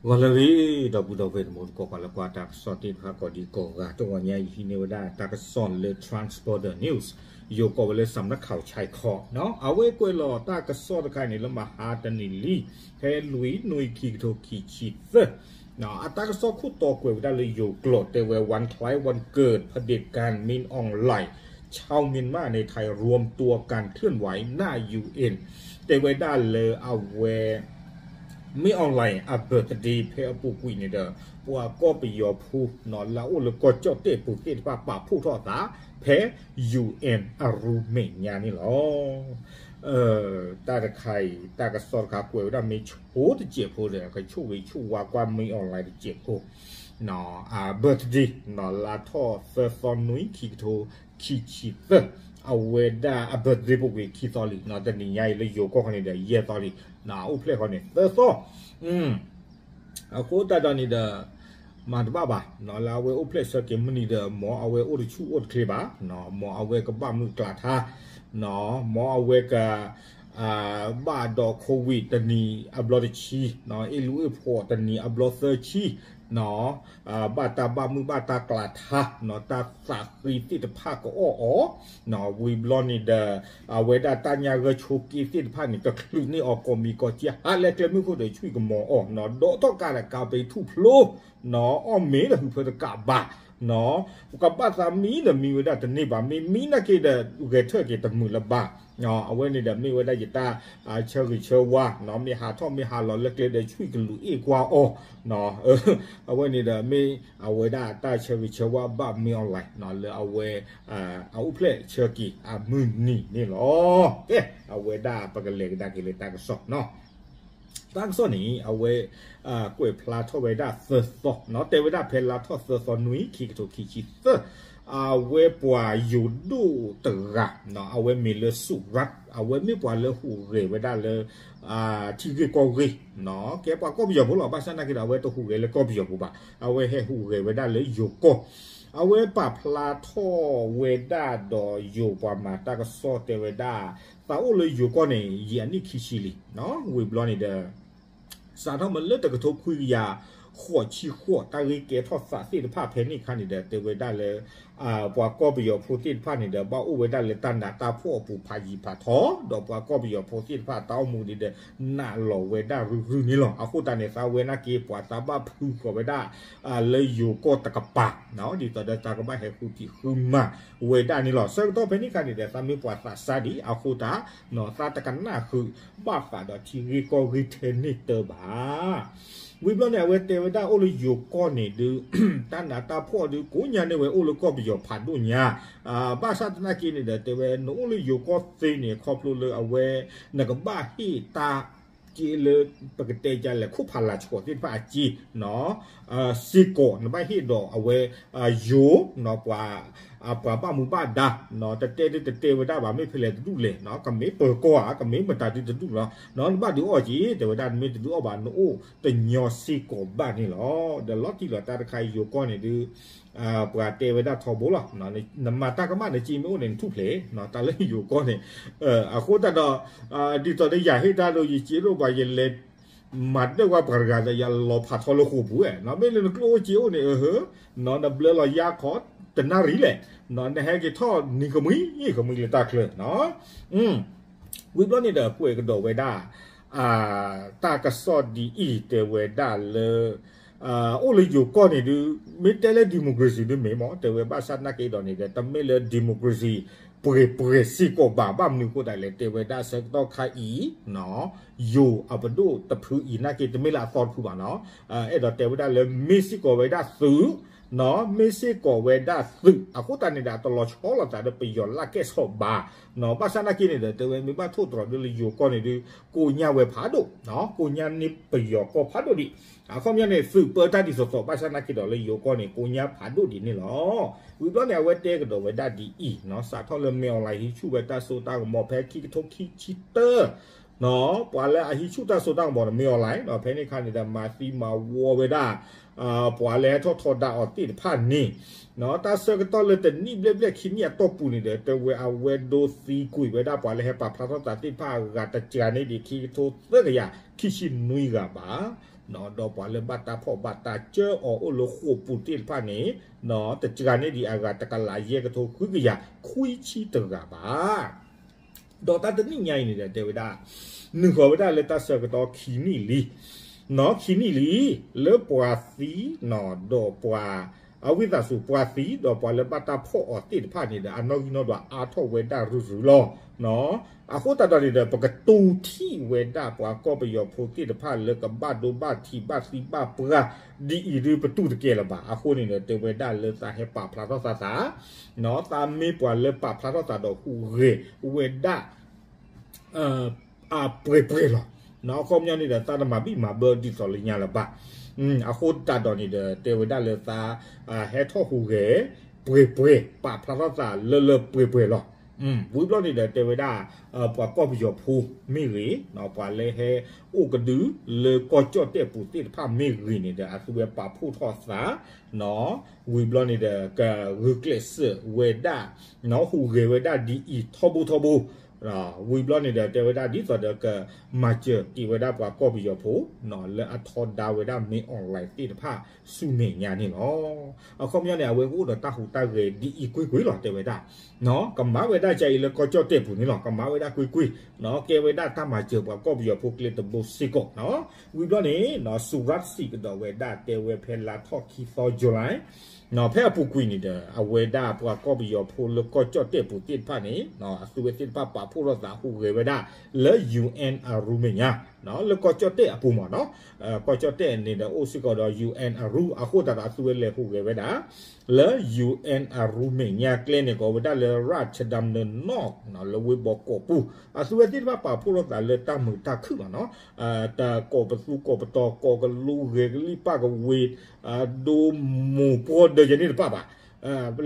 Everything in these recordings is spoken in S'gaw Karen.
ဂီၤလၢအဂ့ၤ ဒီပုၢ်ဒီဝဲၢ်တံၤသကိး ပှၤလၢကွၢ်တၢ်ကစီၣ်သ့ၣ်တဖၣ်ကိးဒံကိးဂၤ, တဂီၤညါအံၤဟံးန့ၢ်ဝဲဒၣ်တၢ်ကစီၣ်လၢ Transborder News, ယိၤကိးဝဲလၢ စးမနၣ်ခး ခၠဲးခီး, အဝဲကွဲးလီၤတၢ်ကစီၣ်တခါန့ၣ်လၢမဟါတနံၤလံ, ဖဲလွံၢ်နွံ ခံကထိခံဆံသၢ, အတၢ်ကစီၣ်ခိၣ်တီကွဲးဝဲဒၣ်လၢယိၤကျိာ် တဲဝဲ วันคล้ายวันเกิดเผด็จการ มินอองหล่าย ชาวเมียนมาในไทยรวมตัวกันเคลื่อนไหวหน้า ยูเอ็น တဲဝဲဒၣ်လၢအဝဲ မင်းအောင်လှိုင် အ birthday ဖဲအပူၤကွံာ်န့ၣ်ဒီး ပှၤကီၢ်ပယီၤဖိ လၢအအိၣ်လၢကီၢ်ကၠီၣ်တဲၣ်ပူၤသ့ၣ်တဖၣ် ပာ်ဖှိၣ်ထီၣ်အသး ဖဲ ယူၣ်အ့ၣ်အၣ် အရူမဲာ်ညါန့ၣ်လီၤ. တၢ်တခါအံၤ တၢ်ကစီၣ်တခါကွဲးဝဲဒၣ်မ့ၢ်ဆိတစဲးဖိဒီး ကဆိၣ်ဂ့ၤဆိၣ်ဝါကွၢ် မင်းအောင်လှိုင် တစဲးဖိ အ birthday လါထီၣ်သၢသီနွံ ခံကထိခံဆံသၢ, အဝဲဒၣ်အ birthday ပူၤကွံာ်ခံသီလံ, တနံၤညါအံၤလၢယိၤကီၢ်ခီန့ၣ်ဒီး ယဲၢ်သီလံ, အအိၣ်ဖျဲၣ်ခီန့ၣ် သၢသီ အဃိသတးဒီးန့ၣ်ဒီး မၤတဘၣ်ဘၣ်, လၢအဝဲအိၣ်ဖျဲၣ်ဆၢက့ၤမုၢ်နံၤဒီး မ်အဝဲအိၣ်တဆူၣ်အိၣ်တချ့ဘၣ်, မ်အဝဲကဘၣ်မုၢ်ကျးထါ, မ်အဝဲက ဘၣ်ဒီး COVID တနံၤအဘျီတဆံ, အ့ၣ်လူအ့ၣ်ဖှီၣ်တနံၤအဘျီသၢဆံ, ဘၣ်တၢ်ဘၣ်မုၢ်ဘၣ်တၢ်ကျးထါ, တၢ်သးဃ့သ့ၣ်တဖၣ်ကအီၣ်အီၤ, ဝံၤဘျီန့ၣ်ဒီး အဝဲဒၣ်တၢ်ညၣ်ဂၢၢ်ဆိးက့သ့ၣ်တဖၣ်န့ၣ် ကချုးန့ၢ်အီၤ ကိးမံၤကိးကၠ့ ဟးလၢကျဲမုၢ်ခိၣ်ဒီး ဆွံၣ်ကမီၤအီၤ, ဒီးထီၣ်ကးဒီးကးပ့ၤထူၣ်ဖျိ, အီၣ်မ့ၤဒီးဟုးဖၢတကးဘၣ်, ကဘၣ်သးမံဒီးမံဝဲဒၣ်တန့ၢ်ဘၣ်, မ့ၢ်မံနာ်က့ဒီး ဂဲၤထၢၣ်က့ၤတမုာ်လၢၤဘၣ်. အဝဲန့ၣ်ဒီးမ့ၢ်ဝဲဒၣ်ယတၢ်ဆၢဂ့ၤဆၢဝါ, မ့ၢ်ဟးထီၣ်မ့ၢ်ဟးလီၤလၢကျဲဒီး ဆွံၣ်ကလူးအ့ၣ်ကွၢ်အီၤ, အဝဲန့ၣ်ဒီးမ့ၢ်အဝဲဒၣ်တၢ်ဆၢဂ့ၤဆၢဝါဘၣ် မင်းအောင်လှိုင် လၢအဝဲ အအိၣ်ဖျဲၣ်ဆၢက့ၤအမုၢ်နံၤန့ၣ်လီၤ. ကဲ အဝဲဒၣ်ပကလဲၤကဒါက့ၤလၢတၢ်ကစီၣ်နီၤ. တၢ်ကစီၣ်န့ၣ် အဝဲ ကွဲးဖျါထီၣ်ဝဲဒၣ်သၢသီ, တဲဝဲဒၣ်ဖဲလါထီၣ်သၢသီနွံ ခံကထိခံဆံသၢ, အဝဲပှၤယိၤဒိၣ်တဂၤ, အဝဲမ့ၢ်လၢ စူရၣ်, အဝဲမ့ၢ်ပှၤလၢဟူးဂဲၤဝဲဒၣ်လၢ ထံဂ့ၢ်ကီၢ်ဂ့ၢ်, ကဲပှၤကီၢ်ပယီၤဖိလီၤ, ဘၣ်ဆၣ်နာ်က့ဒီး အဝဲတဟူးဂဲၤလၢကီၢ်ပယီၤဖိဘၣ်, အဝဲဟဲဟူးဂဲၤဝဲဒၣ်လၢယိၤကီၢ်, အဝဲပာ်ဖျါထီၣ်ဝဲဒၣ်ဒီးယိၤပှၤမၤတၢ်ကစီၣ်တဲဝဲဒၣ်, သးအိၣ်လၢယိၤကီၢ်န့ၣ် ယံာ်အနံၣ်ခံဆံလံ, ဝံၤဘျီန့ၣ်ဒီး စးထီၣ်မ့ၢ်လၢတကထိခွံကယၤ ဃိးဆံဃိး တၢ်ဂ့ၢ်ကဲထီၣ်သးသ့ၣ်တဖၣ်ဖဲန့ၣ်အခါန့ၣ်ဒီး တဲဝဲဒၣ်လၢ ပှၤကီၢ်ပယီၤဖိသ့ၣ်တဖၣ်န့ၣ်ဒီး ဘၣ်အိၣ်ဝဲဒၣ်လၢတၢ်နးတၢ်ဖှီၣ်အပူၤဖးယံၤဖးထီ, ဒီးပှၤကီၢ်ပယီၤဖိသ့ၣ်တဖၣ်တၢ်အိၣ်မူန့ၣ်ဒီး နးလီၤဝဲဒၣ်ရုၢ်ရုၢ်န့ၣ်လီၤ. အဃိသတးန့ၣ် သးဝဲနာ်က့ ပှၤသးဘၣ်ဖုးဃီၤဝဲဒၣ် လၢယိၤကီၢ်တကပၤ, ဒ်သိးဒီးသးကဘၣ်ဟဲဃုဖံးဃုမၤဝဲဒၣ်န့ၣ်လီၤ. ဆၢကတီၢ်ဖဲန့ၣ်အခါန့ၣ်ဒီး သးမ့ၢ်ပှၤသးစၢ်ဒံးအဃိသတး သးတကနၣ်ဃုာ်ဘၣ်ဃးဒီးထံဂ့ၢ်ကီၢ်ဂ့ၢ်ထဲန့ၣ်တၢ်ဘၣ်. ဝံၤဘျီန့ၣ် အဝဲတဲဝဲဒၣ်အိၣ်လၢယိၤကီၢ်န့ၣ်ဒုး တၢ်နးတၢ်ဖှီၣ်ဒုး ကိးညါန့ၢ်ဝဲအိၣ်လၢကီၢ်ပယီၤဖးဒိၣ်ညါ, ဘၣ်ဆၣ်သနာ်က့န့ၣ်ဒီး တဲဝဲနအိၣ်လၢယိၤကီၢ်သ့န့ၣ် ခီဖျိလၢအဝဲ နကဘၣ်ဟ့ၣ်တၢ်က့လၢ ပကတဲကလဲၣ် ခိၣ်ဖးလၤဆှီသ့ၣ်တဖၣ်အက့ စ့ၢ်ကီး နဘၣ်ဟ့ၣ်ဒီးအဝဲ ယိၤ ပှၤဘၣ်မူဘၣ်ဒါ တတဲဒုးတတဲဝဲဒၣ်ဘၣ် မ့ၢ်ဖဲလဲၣ်တဒူၣ်လဲၣ် ကမ့ၢ်ပၢၤကီၢ်ဧါ ကမ့ၢ်မတၤဒုးတဒူၣ်လီၤ နဘၣ်ဒုးအီၣ်က့ တဲဝဲဒၣ် နမ့ၢ်တဒုးအီၣ်ဘၣ် နအိၣ်တညီစ့ၢ်ကီးဘၣ်န့ၣ်လီၤ. ဒီးလီၤတံၢ်လီၤတၢ်တခါအံၤ ယိၤကီၢ်န့ၣ်ဒုး ပှၤတဲဝဲဒၣ်ထီဘိလီၤ နမၤတၢ်ကမၣ်နစ့မ့ၢ်အိၣ်န့ၣ် နထူၣ်ဖျဲး တၢ်လၢယိၤကီၢ်န့ၣ် အဃိသတးဒီး ဒ်သိးဒီးယၤဟ့ၣ်တၢ်ဒီးယစ့အိၣ်ဘၣ် ယလဲၤ မၤတၢ်ဝဲပှၤတဂၤဒီး ယလီၤဖးထီလၢဃိာ်ပူၤဝဲ မ့ၢ်လၢနကျိၣ်အိၣ်စ့အိၣ်န့ၣ် နဘျၢလီၤယါခီ တနၣ်ရံၣ်လဲၣ် နဟဲက့ၤထီၣ်နံၤကမှံ ကမှံလၢတၢ်ချၢ ဝံၤဘျီန့ၣ်ဒီး ကွဲးကဒီးဝဲဒၣ် တၢ်ကစီၣ်ဒ်အံၤ တဲဝဲဒၣ်လၢ အိၣ်လၢယိၤကီၢ်န့ၣ်ဒုး မ့ၢ်တဲလၢ democracy ဒုးမ့ၢ်မ့ၢ် တဲဝဲဘၣ်ဆၣ်သနာ်က့ဒီးန့ၣ်ဒီး တမ့ၢ်လၢ democracy ပှဲၤပှဲၤစ့ၢ်ကီးဘၣ် ဘၣ်မနုၤအဃိသတးလဲၣ် တဲဝဲဒၣ်ဆၢကတီၢ်ခါအံၤ ယိၤအပဒိၣ်တဖုအံၤနာ်က့ တမ့ၢ်လၢအသီတဖုဘၣ်နီၤ အဲၣ်ဒိးတဲဝဲဒၣ်လၢ မ့ၢ်စ့ၢ်ကီးဝဲဒၣ်သုး မ့ၢ်စ့ၢ်ကီးဝဲဒၣ်သုး အဃိသတးန့ၣ်ဒီး တလီၤဆီလိာ်သးဒီးပယီၤလၢ်ကဲၣ်ဆိးဘၣ် ဘၣ်ဆၣ်သနာ်က့န့ၣ်ဒီး တဲဝဲမ့ၢ်ဘၣ်ထိၣ်သတြီၤဒုးလၢယိၤကီၢ်န့ၣ်ဒုး ကိးညါဝဲဖးဒိၣ် ကိးညါန့ၢ်ပယီၤကီၢ်ဖးဒိၣ်ဒံး အခီပညီန့ၣ် သုးပၢတၢ်ဒ်သိးသိး ဘၣ်ဆၣ်သနာ်က့ဒီးလၢယိၤကီၢ်န့ၣ် ကိးညါဖးဒိၣ်ဒံးန့ၣ်လီၤ. ဝံၤဘျီန့ၣ် အဝဲတဲကဒီးဝဲဒၣ်ဒ်အံၤ စးထီၣ်လၢ မင်းအောင်လှိုင် ဟံးဆူၣ်ဝဲတၢ်စိတၢ်ကမီၤဖဲခံကထိခံဆံတၢ ပှၤလၢအဟံးဆူၣ်တၢ်စိတၢ်ကမီၤန့ၣ် မင်းအောင်လှိုင် ဖဲန့ၣ်အခါန့ၣ်ဒီး မၤသံမၤဝီဝဲဒၣ် ပှၤလၢဟဲထီၣ်ထီဒါအီၤသ့ၣ်တဖၣ်န့ၣ် တၢ်ဆၢကတီၢ်လၢတနံၣ်ဘျဲၣ်ဘျဲၣ်ခံနံၣ်အတီၢ်ပူၤန့ၣ်ဒီး တဲဝဲအဝဲဒိသံကွံာ်ဝဲဒၣ်ပှၤလၢဟဲပာ်ဖျါထီၣ်သးသ့ၣ်တဖၣ်အဂၤတစှၤန့ၣ်ဒံး ခံကထိသၢကယၤခံဆံနွံဂၤဘၣ် ဒီးပှၤလၢဘၣ်တၢ်ဖီၣ်ဘၣ်တၢ်စၢအီၤအိၣ်လၢဃိာ်ပူၤသ့ၣ်တဖၣ်န့ၣ် တစှၤန့ၢ်ဒံးအဂၤတကလးယဲၢ်ကထိဃုကယၤခွံဆံတဂၤဘၣ်. ဒီးတၢ်တနံၣ်ညါအံၤန့ၣ်ဒီးတဲဝဲဒၣ် နုာ်ဃီၤဝဲဒၣ်လၢတၢ်ဆၢကတီၢ်ခံနံၣ်လံ, ခံနံၣ်လံ လၢပှၤသံ ဒီးပှၤ အဝံသးစူၤပှၤသံ ဒီးပှၤလၢဘၣ်တၢ်ဖီၣ်အီၤသ့ၣ်တဖၣ်န့ၣ်ဒီး အနီၣ်ဂံၢ်နီၣ်ဒွးအါထီၣ်ဝဲဒၣ်ရုရုလီၤ. အဃိသတးဒီးန့ၣ်ဒီး ပကတူၢ်ထံၣ်ဝဲဒၣ်ပှၤကီၢ်ပယီၤဖိသ့ၣ်တဖၣ်လၢကဘၣ်ဒိဘၣ်ထံးဘၣ်သံဘၣ်ပှၢ် ဒ်အံၤဒ်ပတူၢ်တကဲလၢၤဘၣ်. အဃိန့ၣ်ဒီး တဲဝဲဒၣ်လၢသးဟဲပာ်ဖျါထီၣ်သးသး သးမ့ၢ်ပှၤလၢပာ်ဖျါထီၣ်သးဒီးဟူးဂဲၤဝဲဒၣ် အပှဲၤပှဲၤလီၤ. အခီပညီန့ၣ်ဒီး သးတမၤဘံၣ်မၤဘၢဒ်သိးလၢညါလၢၤဘၣ်. အဃိသတးဒီးန့ၣ်ဒီး တဲဝဲဒၣ်လၢသး ဟဲထီၣ်ဟူးဂဲၤ ပှဲၤပှဲၤ ပာ်ဖျါထီၣ်သးလၢလၢပှဲၤပှဲၤလီၤ. ဝံၤဘျီန့ၣ်ဒီး တဲဝဲဒၣ် ပှၤကီၢ်ပယီၤဖိမ့ၢ်ဂ့ၤ ပှၤလၢဟဲအိၣ်ကဒုလၢကီၢ်ကၠီၣ်တဲၣ်ပူၤသ့ၣ်တဖၣ်မ့ၢ်ဂ့ၤန့ၣ်ဒီး အသုဝဲပာ်ဖှိၣ်ထီၣ်သး ဝံၤဘျီန့ၣ်ဒီး ကဂုာ်ကျဲးစၢးဝဲဒၣ် ဟူးဂဲၤဝဲဒၣ်ဒ်အံၤထီဘိထီဘိ ဝံၤဘျီန့ၣ်ဒီး တဲဝဲဒၣ်ဒ်သိးဒီးကမၤစၢၤက့ၤဝဲဒၣ်ပှၤကီၢ်ပယီၤဖိ လၢအထီဒါဝဲဒၣ်မင်းအောင်လှိုင်သ့ၣ်တဖၣ်ဆူမဲာ်ညါန့ၣ်လီၤ. အခီပညီန့ၣ် အဝဲကအိၣ်ဒီးတၢ်ဟူးတၢ်ဂဲၤဒ်အံၤကွ့ၢ်ကွ့ၢ်လီၤ တဲဝဲဒၣ် ကမၤဝဲဒၣ်ကအံၤလၢကီၢ်ကၠီၣ်တဲၣ်ပူၤန့ၣ်လီၤ. ကမၤဝဲဒၣ်ကွ့ၢ်ကွ့ၢ် ကဲဝဲဒၣ်တၢ်မၤစၢၤပှၤကီၢ်ပယီၤဖိကျဲတဘိစ့ၢ်ကီး. ဝံၤဘျီန့ၣ် စူၤရၣ်စံးကဒီးဝဲဒၣ် တဲဝဲဖဲလါထီၣ်ခံသီ July ဖဲအပူၤကွံာ်န့ၣ်ဒီး အဝဲဒၣ်ပှၤကီၢ်ပယီၤဖိလၢကီၢ်ကၠီၣ်တဲၣ်ပူၤသ့ၣ်တဖၣ်န့ၣ် အသုဝဲသ့ၣ်တဖၣ်ပာ်ဖှိၣ်ထီၣ်သးဟူးဂဲၤဝဲဒၣ် လၢ UN အရူမဲာ်ညါ လၢကီၢ်ကၠီၣ်တဲၣ်အပူၤမ့ၢ်နီၤ ကီၢ်ကၠီၣ်တဲၣ်န့ၣ်ဒီးအိၣ်စ့ၢ်ကီးဒီး UN အရူ အဃိသတးဒီးအသုဝဲလဲၤဟူးဂဲၤဝဲဒၣ် လၢ UN အရူမဲာ်ညါကျဲန့ၣ် ကိးဝဲဒၣ်လၢ ရၢၣ်ချဒၢမ်နၢနီၣ် လၢဝ့ၢ်ဘီကီးပူၤ အသုဝဲသ့ၣ်တဖၣ်ပာ်ဖှိၣ်ထီၣ်သးလၢတၢ်မုာ်တၢ်ခုၣ်မ့ၢ်နီၤ တၢ်ကိးပသူကိးပတီၤ ကိးကလူးဂဲၤကလံၣ်ပၣ်ကဝ့ၤ ဒိမိၢ်ပှီၢ်ဒၢးယဲန့ၣ်တဖၣ်ဘၣ်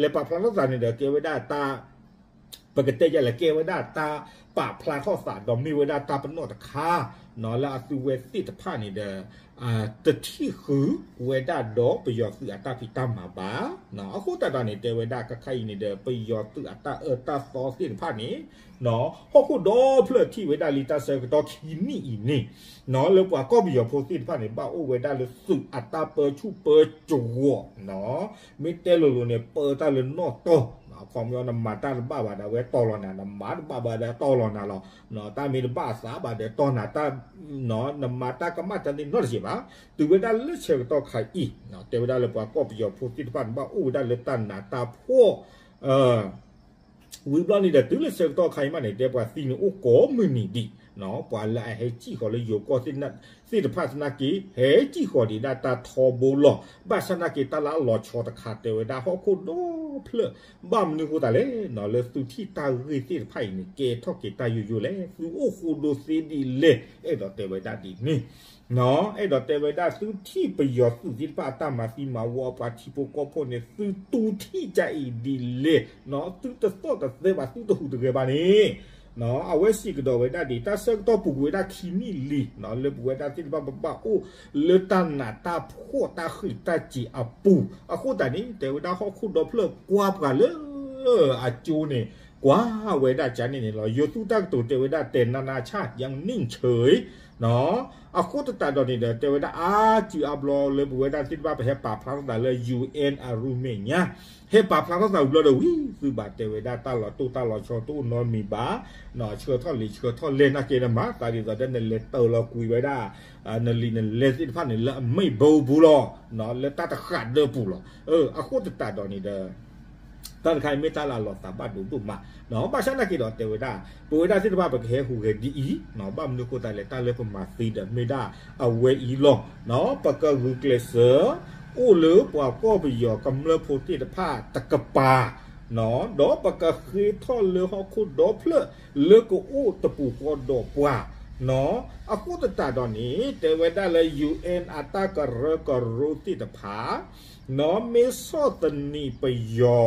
လဲၤပာ်ဖျါထီၣ်သးန့ၣ်ဒီး ကဲဝဲဒၣ်တၢ် ပကတဲယလဲၣ် ကဲဝဲဒၣ်တၢ်ပာ်ဖျါထီၣ်သး ဒီးမ့ၢ်ဝဲဒၣ်တၢ်ပနီၣ်တခါ လၢအသုဝဲသ့ၣ်တဖၣ်န့ၣ်ဒီး တထံၣ်ဃုာ်ဝဲဒၣ်ဒီးပယီၤသုးအတၢ်ဖံးတၢ်မၤဘၣ်. အဃိသတးဒီးန့ၣ် တဲဝဲဒၣ်ခဲခါအံၤန့ၣ်ဒီး ပယီၤသုးအတၢ်အၢတၢ်သီသ့ၣ်တဖၣ်န့ၣ် ဟီၣ်ခိၣ်ဒီဖျၢၣ်ထံၣ်ဝဲဒၣ်လံတၢ်ဆၢကတီၢ်ခံနံၣ်အံၤန့ၣ် လၢပှၤကီၢ်ပယီၤဖိသ့ၣ်တဖၣ်န့ၣ် ဘၣ်အိၣ်ဝဲဒၣ်လၢသုးအတၢ်ပၢဆူၣ်ပၢစိးဂီၢ် မ့ၢ်တဲလိၤလိၤန့ၣ် ပၢတၢ်လၢနီၣ်တီၢ် အခီပညီ နမၤတၢ်တဘၣ်ဘၣ်ဒီး အဝဲတီၢ်လီၤနၤ, နမၤတဘၣ်ဘၣ်ဒီးတီၢ်လီၤနၤလီၤ. တၢ်မ့ၢ်တဘၣ်အသးဘၣ်ဒီးတီၢ်နၤ, နမၤတၢ်ကမၣ်တၢ်န့ၣ်နီတစဲးဘၣ်. တုၤဝဲဒၣ်လၢဆၢကတီၢ်ခါအံၤ တဲဝဲဒၣ်လၢပှၤကီၢ်ပယီၤဖိသ့ၣ်တဖၣ်န့ၣ် ဘၣ်အိၣ်ဝဲဒၣ်လၢတၢ်နးတၢ်ဖှီၣ် ဝံၤဘျီန့ၣ်ဒီး တုၤလၢဆၢကတီၢ်ခါအံၤမးန့ၣ် တဲပှၤသံန့ၣ်အိၣ်ကိးမုၢ်နံၤဒံး, ပှၤလၢအဟဲစံၣ်ဃီၤလၢယိၤကီၢ်သ့ၣ်တဖၣ်သနာ်က့ ဟဲစံၣ်ဃီၤဒံးဒၣ်တၢ်ထီဘိလီၤ. ဘၣ်ဆၣ်သနာ်က့ တၢ်လၢအလီၤဆီတခါ တဲဝဲဒၣ်ဟီၣ်ခိၣ်ဒီဖျၢၣ် ဘၣ်မနုၤဃိသတးလဲၣ် လၢသုထံၣ်တၢ်ဂ့ၢ်သ့ၣ်တဖၣ်အံၤန့ၣ် ကဲထီၣ်က့ၤတၢ်ယိယိလဲၣ်, သုအိၣ်ဃိဒိသ့ဒ်လဲၣ်, အဲၣ်ဒိးတဲဝဲဒၣ်ဒ်န့ၣ် အဲၣ်ဒိးတဲဝဲဒၣ်သုထံၣ်ပယီၤသုးသ့ၣ်တဖၣ်အတၢ်မၤသံမၤဝီပှၤထံဖိကီၢ်ဖိန့ၣ် သုတူၢ်ထံၣ်ဒ်အံၤဒ်လဲၣ်, သုတသီၣ်တသဲဘၣ် သုတဟူးတဂဲၤဘၣ်န့ၣ် အဝဲစံးကဒီးဝဲဒၣ်ဒ် တၢ်ဆၢကတီၢ်ပူၤကွံာ်ဝဲဒၣ်ခံနံၣ်လံ လၢပဝဲဒၣ်သ့ၣ်တဖၣ်ပဘၣ်အိၣ်လၢတၢ်နးတၢ်ဖှီၣ်တၢ်ဃံးတၢ်စ့ၤအပူၤ, အဃိသတးန့ၣ် တဲဝဲဒၣ်ဟီၣ်ခိၣ်ဒီဖျၢၣ်ကွၢ်ပှၤလၢအကၠိန့ၣ် ကွၢ်ဝဲဒၣ်ကန့ၣ်န့ၣ်လီၤ. ယိၤသူတၢ်ကတိၤတဲဝဲဒၣ် တဲနါနါဆၣ် ယင်းနံၣ်ဆၢ အဃိသတးဒီးန့ၣ်ဒီး တဲဝဲဒၣ်အါစုအါဘျီလၢပဝဲဒၣ်သ့ၣ်တဖၣ်ပဟဲပာ်ဖျါထီၣ်သးလၢ UN အရူမဲာ်ညါ, ဟဲပာ်ဖျါထီၣ်သးဝံၤဘျီဒီးဝံၤ သုဘၣ်တဲဝဲဒၣ်တၢ်လီၤတိၢ်တၢ်လီၤဆီတအိၣ်နီတမံၤဘၣ်, ဆှၢထီၣ်လံာ်ဆှၢထီၣ်လဲၢ်နာ်က့နမၤသးဒ်သိးဒီးနလဲၤတၢၤလီၤကွံာ်ဝဲဒၣ် နလံာ်နလဲၢ်သ့ၣ်တဖၣ်န့ၣ် လၢအမ့ၢ်ဘၢပူၤလီၤ, လၢတၢ်တဃာ်ဒၢပူၤလီၤ. အဃိသတးဒီးန့ၣ်ဒီး တၢ်တခါအံၤမ့ၢ်တၢ်လၢအလီၤသးဘၣ်ဒိဒိၣ်မး, ဘၣ်ဆၣ်နာ်က့ဒီးတဲဝဲဒၣ် ပဝဲဒၣ်သ့ၣ်တဖၣ်ပကဟဲဟူးဂဲၤဒ်အံၤ, ဘၣ်မနုၤဃိသတးလဲၣ် တၢ်လၢပမၤသ့ဒီးမ့ၢ်ဒၣ်အဝဲအံၤလီၤ. ပကဂုာ်ကျဲးစၢး အိၣ်လၢပှၤကီၢ်ပယီၤကမျၢၢ်ဖိသ့ၣ်တဖၣ်တကပၤ ဒီးပကဃ့ထီၣ်လၢဟီၣ်ခိၣ်ဒီဖျၢၣ်လၢကအိၣ်တပူၤဃီဒီးပှၤ, အဃိသတးဒီးန့ၣ် တဲဝဲဒၣ်လၢ UN အတၢ်ကရၢကရိသ့ၣ်တဖၣ် မ့ၢ်ဆီၣ်သနံးပယီၤ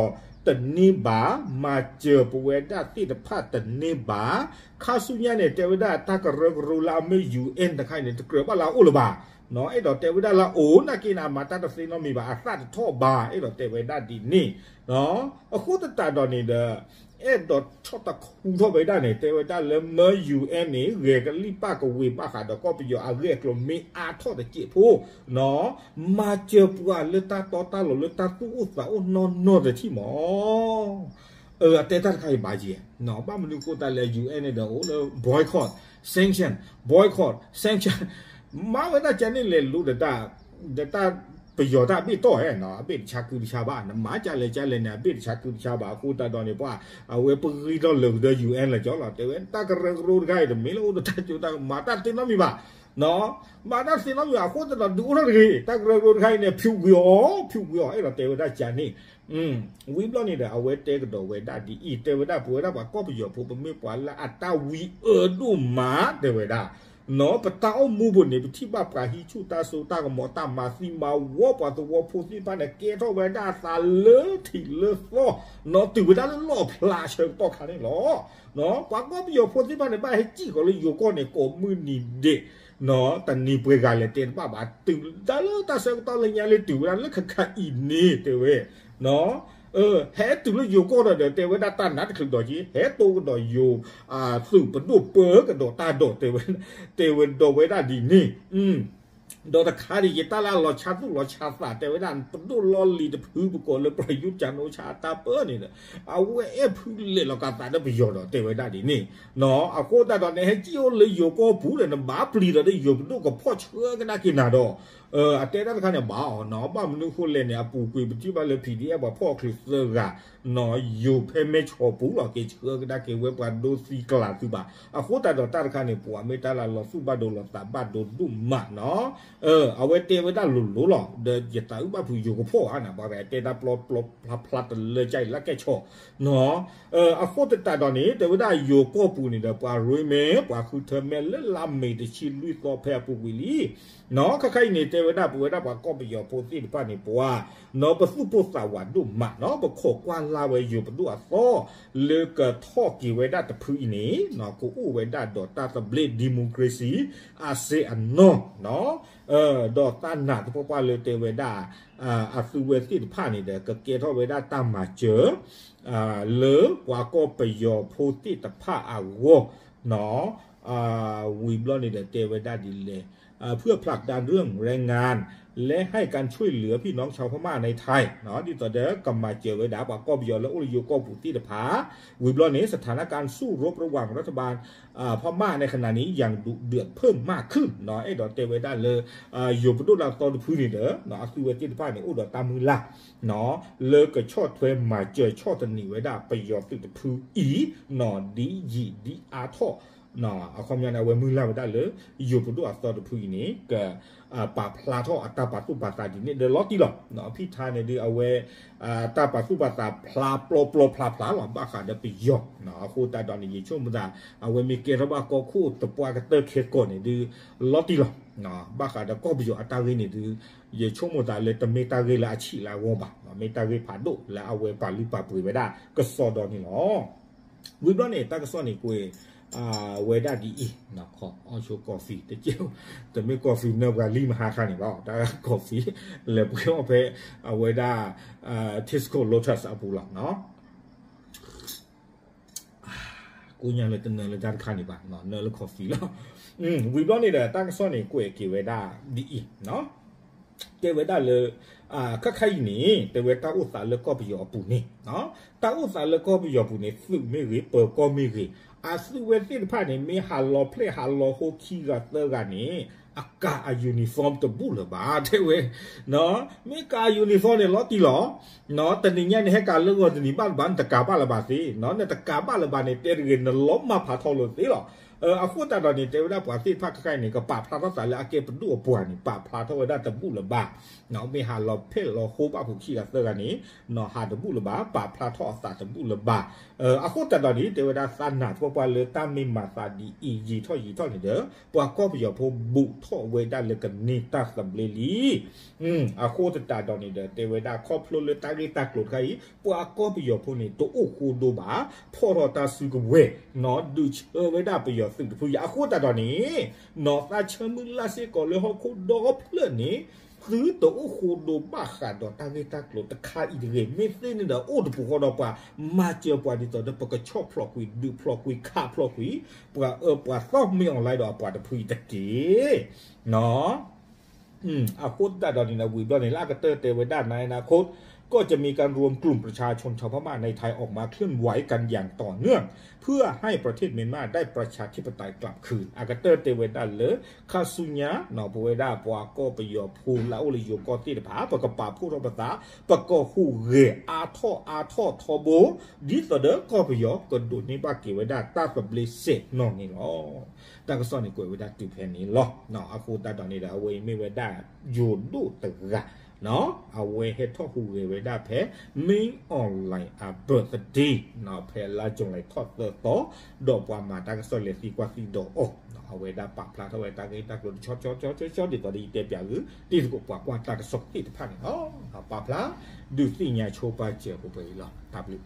တန့ၢ်ဘၣ်, မၤစၢၤပဝဲဒၣ်သ့ၣ်တဖၣ်တန့ၢ်ဘၣ်, ခါဆူညါန့ၣ် တဲဝဲဒၣ်တၢ်ကရၢကရိလၢအမ့ၢ် UN တခါအံၤန့ၣ် တကြၢးဘၣ်လၢအအိၣ်လၢၤဘၣ် အဲၣ်ဒိးတဲဝဲဒၣ်လၢအိၣ်နာ်က့န့ၣ် အမၤတၢ်တသ့နီတမံၤဘၣ်, အသၣ်တထီၣ်ဘၣ်, အဲၣ်ဒိးတဲဝဲဒၣ်ဒ်န့ၣ်. အဃိသတးဒီးန့ၣ်ဒီး အဲၣ်ဒိးဆီၣ်တခူထီၣ်ဝဲဒၣ်န့ၣ် တဲဝဲဒၣ်လၢမၢ ယူၣ်အဲၣ်န့ၣ် ဂဲၤကလံၣ်ပၣ်ကဝ့ၤဘၣ်ဃးဒီးကီၢ်ပယီၤအဂ့ၢ်အကျိၤမ့ၢ်အါထီၣ်တစဲးဖိ မၤစၢၤပှၤလၢတၢ်တီတၢ်လိၤလၢတၢ်သူၣ်အိၣ်သးအိၣ်နီၢ်နီၢ်တထံၣ်မး. အတဲတၢ်တခါအံၤဘၣ်ယဲၢ်, ဘၣ်မနုၤဃိသတးလဲၣ် ယူၣ်အဲၣ်န့ၣ်ဒီးအိၣ်လၢ boycott sanction, boycott sanction မၤဝဲဒၣ်ကန့ၣ်လဲၤလိဒီးတၢ် ဒီးတၢ်ပယီၤတၢ်အဘ့ၣ်တီၢ်ဧါ, အဘ့ၣ်တဆါကုတဆါဘၣ်, နမၤကလဲၣ်ကလဲၣ်န့ၣ် အဘ့ၣ်တဆါကုတဆါဘၣ်. အဃိသတးဒီးန့ၣ် ပှၤ အဝဲပဂံၢ်ထီၣ်လၢာ်ကဒီး ယူၣ်အဲၣ် လၢာ်ကၠီလီၤ. တဲဝဲတၢ်ကရၢကရိတခါအံၤ တမ့ၢ်လၢအိၣ်ဒီးတၢ်စိတၢ်ကမီၤ တၢ်သ့နီတမံၤဘၣ်, မၤတၢ်သ့နီတမံၤဘၣ်. အဃိသတးဒီးဒုးအိၣ်ထီၣ်တဂ့ၤ, တၢ်ကရၢကရိတခါအံၤန့ၣ် ဖၠူးကွံာ်အီၤ, ဖၠူးကွံာ်အီၤ, အဲၣ်ဒိးတဲဝဲဒၣ်ကန့ၣ် ဝံၤဘျီန့ၣ်ဒီး အဝဲတဲကဒီးဝဲဒၣ်ဒ်အံၤ, တဲဝဲဒၣ်ပဝဲဒၣ်ပှၤကီၢ်ပယီၤဖိ ပမ့ၢ်ပှၤလၢအတၢ်ဝံအၢဒိၣ်မး တဲဝဲဒၣ်, ပတၢ်အိၣ်မူပူၤန့ၣ် ပထံၣ်ဘၣ်ပှၤဟံးဆူၣ်တၢ်စိတၢ်ကမီၤ တၢ်မၤသံမၤဝီပှၤသဝီဖိသ့ၣ်တဖၣ်န့ၣ် ကဲထီၣ်ဝဲဒၣ်အသးလၢထံးလၢသီ, တုၤဝဲဒၣ်လၢလီၣ်ဖျါဆၢကတီၢ်ခါန့ၣ်လီၤ. ပှၤကီၢ်ပယီၤဖိသ့ၣ်တဖၣ်န့ၣ် ဘၣ်ဟဲစံၣ်ဃီၤလၢယိၤကီၢ်န့ၣ် ကိးမုၢ်နံၤဒဲး တနံၤပှဲၤဂၤလဲၣ်တဲတဘၣ်ဘၣ်, တုၤဒၣ်လၢတၢ်ဆၢကတီၢ်လၢညါလၢတုၤဝဲဒၣ်လၢခဲခါအံၤန့ၣ် တဲဝဲ ဟဲတုၤလၢယိၤကီၢ်ဒီး တဲဝဲဒၣ်တၢ်နးတချုးဒီးက့ ဟဲတိကဒီးယိၤ သုးပဒိၣ်ပၢကဒီးတၢ်ဒီး တဲဝဲ တဲဝဲဒီးဝဲဒၣ်ဒ်န့ၣ် ဒီးတခါဒ်ယတၢ်လၢအလီၤဆါသူၣ်လီၤဆါသး တဲဝဲဒၣ် ပဒိၣ်လီၢ်လံၤတဖုပကိးလၢ ပရယူး ကၠၣ်နိ ဆါအတၢ်ပၢန့ၣ်ဒီး အဝဲအဲၣ်ဖုလဲၤလီၤကးသးဒီးပယီၤဒီး တဲဝဲဒၣ်ဒ်န့ၣ်. အဃိသတးဒီး နဟဲစံၣ်အိၣ်လၢယိၤကီၢ်ပူၤဒီး နဘၣ်ပျံၤဒီး ယိၤပဒိၣ်ကဖီၣ်ဆှၢကဒါက့ၤနၤဒီး အတဲတၢ်တခါန့ၣ်ဘၣ်အီၤနီၤ, ဘၣ်မနုၤဃိလဲၣ်န့ၣ် အပူၤကွံာ်ပထံၣ်ဘၣ်လၢ ပီၣ်ဒံၣ်အဲၣ် ပှၤဖီၣ်ချံသၢဂၤနီၤ, ယိၤဖဲမဲဆီးပူၤလီၤက့ၤ ဆှၢကဒါက့ၤဝဲပှၤဒိသံကျးသုးဘၣ်. အဃိသတးဒီးတၢ်တခါန့ၣ် ပှၤမ့ၢ်တၢ်လၢလီၤသူၣ်ဘၣ်ဒိလီၤသးဘၣ်ဒိဒိၣ်မးနီၤ. အဝဲတဲဝဲဒၣ်လိၤလိၤလီၤ, ဒီးယသးအုးဘၣ်ဖုးယိၤကဖီၣ်ဧါန့ၣ် ပှၤတဲတၢ်ပျီပျီဖျါဖျါတလၢကၠၢ်အံၤလၢကဲဆီနီၤ. အဃိသတးဒီးန့ၣ် တဲဝဲဒၣ်ယိၤကီၢ်ပူၤန့ၣ်ဒီး ပှၤရ့မဲာ် ပှၤဃုထၢမဲာ်လၢလါမ့ၤတဆံလွံၢ်သီဖဲအပူၤကွံာ်လံနီၤ. ခဲခါအံၤန့ၣ် တဲဝဲဒၣ်ပဝဲဒၣ်ပှၤကီၢ်ပယီၤဖိသ့ၣ်တဖၣ်န့ၣ် ပှၤနီၤ ပသူၣ်ပိၢ်သးဝးဒိၣ်မးနီၤ, ပခိးကွၢ်လၢ်ဝဲယိၤပဒိၣ်အသီ လၢကထီၣ်က့ၤဝဲဒၣ်တဖုအံၤန့ၣ်နီၤ ကအိၣ်ဝဲဒၣ်ဒီးတၢ်သဘျ့ democracy အစ့အနီၢ်နီၤ. ဒီးတၢ်နာ်သပှၢ်ပှၢ်လၢတဲဝဲဒၣ် အသုဝဲသ့ၣ်တဖၣ်န့ၣ်ဒီး ကကဲထီၣ်ဝဲဒၣ်တၢ်မၤစၢၤ လၢပှၤကီၢ်ပယီၤဖိသ့ၣ်တဖၣ်အဂီၢ်နီၤ. ဝံၤဘျီန့ၣ်ဒီးတဲဝဲဒၣ်ဒ်လဲၣ်, เพื่อผลักดันเรื่องแรงงาน และให้การช่วยเหลือพี่น้องชาวพม่าในไทย ဒ်သိးဒီးကမၤစၢၤဝဲဒၣ် ပှၤကီၢ်ပယီၤလၢအိၣ်လၢယိၤကီၢ်ပူၤသ့ၣ်တဖၣ်. ဝံၤဘျီန့ၣ် สถานการณ์สู้รบระหว่างรัฐบาล พม่าในขณะนี้ยังดุเดือดเพิ่มมากขึ้นနီၤ, အဲၣ်ဒိးတဲဝဲဒၣ်လၢ ယိၤပဒိၣ်လၢအသီတဖုန့ၣ်ဒီး အသုဝဲသ့ၣ်တဖၣ်န့ၣ် အိၣ်ဒီးတၢ်မုၢ်လၢ်နီၤ လၢကဆီၣ်ထွဲမၤစၢၤဆီၣ်သနံးဝဲဒၣ်ပယီၤသုးတဖုအံၤနီၤ ဒ်ယံာ်ဒ်အါထီၣ် အခီပညီန့ၣ် အဝဲမုၢ်လၢ်ဝဲဒၣ်လၢ ယိၤပဒိၣ်အသီတဖုအံၤန့ၣ် က ပာ်ဖျါထီၣ်အတၢ်ပာ်သူၣ်ပာ်သးဒ်န့ၣ်ဒီးလီၤတံၢ်လီၤ. ဖံထါန့ၣ်ဒုးအဝဲ တၢ်ပာ်သူၣ်ပာ်သးဖျါပျီပျီဖျါဖျါလီၤ ဘၣ်ဃးဒီးပယီၤ. အဃိသတးဒီးန့ၣ် ယဆိကမိၣ်သး အဝဲမ့ၢ်ကဲထီၣ်ဘၣ်ကီၢ်ခိၣ်သပှၢ်ကတၢၢ်ခဲကိာ်န့ၣ်ဒုး လီၤတံၢ်လီၤ. ဘၣ်ဃးဒီးကီၢ်ပယီၤအတၢ်ဂ့ၢ်န့ၣ်ဒုး ယဆိကမိၣ်သးလၢတမ့ၢ်တၢ်ဂ့ၢ်လၢအဆံးလၢအဂီၢ်ဘၣ်, မ့ၢ်တၢ်ဂ့ၢ်ဖးဒိၣ်လၢအဝဲပာ်လုၢ်ပာ်ပှ့ၤဝဲဒၣ်ကစီဒီန့ၣ်လီၤ. ဝံၤဘျီန့ၣ် တၢ်ကစီၣ်န့ၣ်ကွဲး ဝဲဒၣ်ဒ်အံၤ, အီၣ်ဆိ coffee တက့ၢ်, တမ့ၢ် coffee နၢပှၤလံမဟါခါန့ၣ်ဘၣ်, တၢ် coffee လဲၤပှ့ၤအီၣ်ဖဲ အဝဲဒၣ် Tesco Lotus အပူၤလီၤ. ကိးညါလၢတနၢၤလၢတၢ်တခါန့ၣ်ဘၣ်, နၢလၢ coffee လီၤ. ဝံၤဘျီန့ၣ်ဒီး တၢ်ကစီၣ်န့ၣ်ကွဲးက့ၤဝဲဒၣ်ဒ်အံၤ တဲဝဲဒၣ်လၢ ခဲခါအံၤန့ၣ် တဲဝဲတၢ်အိၣ်သးလၢကီၢ်ပယီၤအပူၤန့ၣ်, တၢ်အိၣ်သးလၢကီၢ်ပယီၤပူၤန့ၣ် သုးမ့ၢ်ဂ့ၤ ပၢၤကီၢ်မ့ၢ်ဂ့ၤ အသုဝဲသ့ၣ်တဖၣ်န့ၣ် မ့ၢ်ဟးလီၤဖျဲၣ်ဟးလီၤဟိခံဂၤသၢဂၤန့ၣ် အကၤအ uniform တဘူၣ်လၢၤဘၣ် တဲဝဲ မ့ၢ်ကၤအ uniform န့ၣ် လီၤတံၢ်လီၤ. တနံၤညါန့ၣ် ဟဲကၤလၢဂီၤတနံၤဘၣ်လၢၤဘၣ် နတကၤဘၣ်လၢၤဘၣ်သ့, နတကၤဘၣ်လၢၤဘၣ်န့ၣ် တဲတဂ့ၤ နလီၤမၢ်ဖးထီလိာ်သ့လီၤ. အဃိသတးဒီးန့ၣ် တဲဝဲဒၣ်ပှၤသ့ၣ်တဖၣ်ခဲခါအံၤန့ၣ် ကပာ်ဖျါထီၣ်သးလၢအကဲပဒိၣ်အပှၤန့ၣ် ပာ်ဖျါထီၣ်ဝဲဒၣ်တဘူၣ်လၢၤဘၣ်. မ့ၢ်ဟးလီၤဖျဲၣ်လီၤဟိဘၣ်ဖုးခံဂၤသၢဂၤန့ၣ် ဟးတဘူၣ်လၢၤဘၣ် ပာ်ဖျါထီၣ်အသးတဘူၣ်လၢၤဘၣ်. အဃိသတးဒီးန့ၣ် တဲဝဲဒၣ်သးနာ်သပှၢ်ပှၢ်လၢတၢ်မ့ၢ်မၤသးဒ်အံၤ ယံာ်ထီၣ်ယံာ်ထီၣ်န့ၣ်ဒီး ပှၤကီၢ်ပယီၤဖိဘူးထီၣ်ဝဲဒၣ်လၢကန့ၢ်တၢ်သဘျ့လံ. အဃိသတးဒီးန့ၣ်ဒီး တဲဝဲဒၣ်ခီဖျိလၢတၢ်ဂ့ၢ်တၢ်ကျိၤတခါအံၤ ပှၤကီၢ်ပယီၤဖိန့ၣ် တအိၣ်ဃိဒိဘၣ်, ဖီၣ်ထီၣ်တၢ်စုကဝဲၤနီၤ ဒုးဆၢဝဲဒၣ်ပယီၤ သုးတဖုအံၤ အဃိသတးဒီးန့ၣ် နီၢ်သးဆၢမုၢ်လၢ်စ့ၢ်ကီးလၢဟီၣ်ခိၣ်ဒီဖျၢၣ်န့ၣ် သုတအိၣ်ဃိဒိဘၣ်ဃးဒီးတၢ်ဂ့ၢ်တၢ်ကျိၤတခါအံၤတဂ့ၤ. မ့ၢ်သ့န့ၣ်ဒီးအိၣ်တပူၤဃီဒီးပှၤမၤစၢၤပှၤဒ်သိးဒီး ပကဆီၣ်ဖျိးကွံာ် ဒုးဖျိးကွံာ် ခးဖျိးကွံာ် ပှၤအၢပှၤသီမ့ၢ်အီၤလဲဒီးအပှၤတဖုအံၤတက့ၢ်. အဃိသတးဒီးန့ၣ် ဝံၤဘျီန့ၣ် လၢအကတၢၢ်တဲဝဲဒၣ် ในอนาคต ก็จะมีการรวมกลุ่มประชาชนชาวพม่าในไทยออกมาเคลื่อนไหวกันอย่างต่อเนื่อง เพื่อให้ประเทศเมียนมาได้ประชาธิปไตยกลับคืน အကတၢၢ်တဲဝဲဒၣ်လၢ ခါဆူညါ ပဝဲဒၣ်ပှၤကီၢ်ပယီၤဖိလၢအအိၣ်လၢယိၤကီၢ်သ့ၣ်တဖၣ် ပကပာ်ဖှိၣ်ထီၣ်ပသး ပကီၢ်ဟူးဂဲၤအါထီၣ်အါထီၣ်ထီဘိ ဒ်သိးဒီးကီၢ်ပယီၤကဒိးန့ၢ်ဘၣ်က့ၤဝဲဒၣ်တၢ်သဘျ့စဲးနီၣ်န့ၣ်လီၤ. တၢ်ကစီၣ်န့ၣ်ကွဲးဝဲဒၣ်တုၤဖဲန့ၣ်လီၤ. အဃိသတးဒီးန့ၣ်ဒီး အဝဲအံၤမ့ၢ်ဝဲဒၣ်ယိၤဒိၣ်တဂၤ အဝဲဟဲထီၣ်ဟူးဂဲၤဝဲဒၣ်ဖဲ မင်းအောင်လှိုင် အ birthday ဖဲလါ July ထီၣ်သၢသီ ဒီးပှၤမၤတၢ်ကစီၣ်လဲၤသံကွၢ်သံဒိးအီၤ အဝဲဒၣ်ပာ်ဖျါထီၣ်ဝဲတၢ်ဂ့ၢ်တၢ်ကျိၤတဆီဆီဆီဆီဆီ ဒ်သိးဒီးယတဲပၠးသု တံၤသကိးပှၤကွၢ်တၢ်ကစီၣ်သ့ၣ်တဖၣ်န့ၣ်လီၤ. ပာ်ဖျါ ဒုးသ့ၣ်ညါဆိပာ်စၢၤပှဲၤပှဲၤအံၤလီၤ. တၢ်ဘျုး